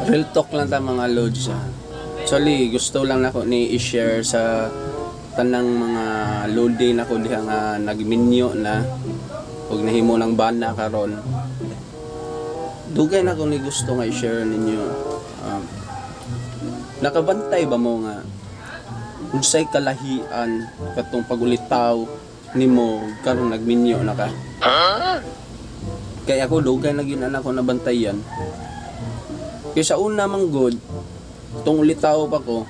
Real talk lang ta, mga lods, ah. Actually, gusto lang nako ni i-share sa tanang mga lodi nako diha nga nagminyo na ug nahimo ng bana karon. Dugay na ko ni gusto nga i-share ninyo. Nakabantay ba mo nga unsay kalahian katong pagulitaw nimo karon nagminyo na ka? Kaya ako dugay na gyud na ako nabantayan. Kaya sa una man good, itong ulitaw pa ko,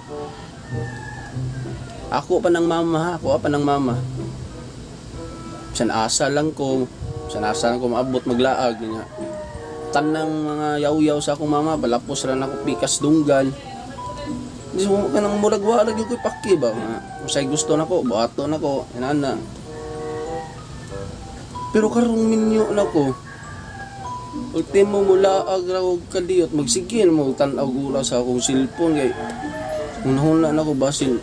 ako pa ng mama ha, ako pa ng mama. San asa lang ko, san asa lang ko maabot maglaag nga. Tanang mga yaw-yaw sa akong mama, balapos ra nako pikas dunggan. Di mo kanang murag wala gyud ko'y paki ba nga. Usay gusto nako, buhato nako, inana. Pero karong minyo nako, ultimo mula ag ra og kadiyot, magsige na mo tan-aw gura sa akong cellphone kay hunahuna na ko basin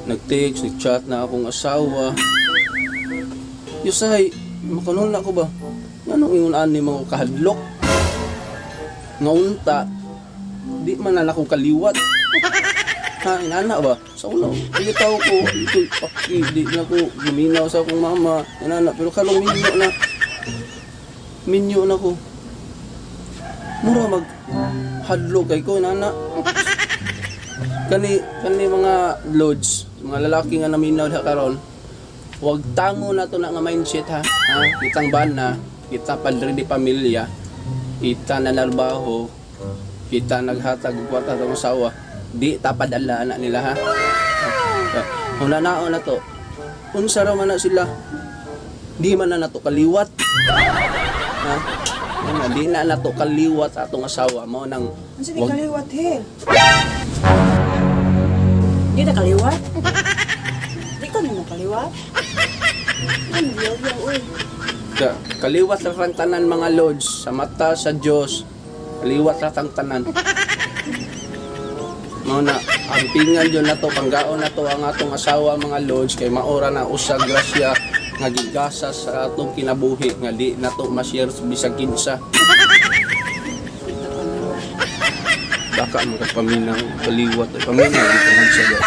nag-text, nag-chat na akong asawa. Yusay, makanol na ko ba? Nganong ingon ani mga kahadlok? Nga unta, di man na ako kaliwat. Ha, inana ba? Sa una, ulitaw ko, ito, paki, di na ko, guminaw sa akong mama, inana, pero kalong minyo na, minyo na ko. Mura mag hadlok kay ko, inana. Kani, kani mga lods, mga lalaki nga naminaw diha karon, wag tango na to na nga mindset ha. Ha, kitang bana, kita padre di pamilya, kita nanarbaho, kita naghatag og kwarta sa asawa, di ta padala na nila ha. Una na na to. Unsa ra man na sila? Di man na nato kaliwat. Ha? Ano, di na nato kaliwat atong asawa mo nang Ano di wag kaliwat he? Di na kaliwat? Di ka na kaliwat? Ano yaw yaw uy? Kaliwat ra tang tanan, mga lods, sa mata sa Dios. Kaliwat ra tang tanan. Mao na ampingan jud nato, panggaon nato ang atong asawa, mga lods, kay maora na usa grasya nga gigasa sa atong kinabuhi nga di nato ma-share bisag kinsa. Baka mga paminaw kaliwat ay paminaw di pa nagsagot.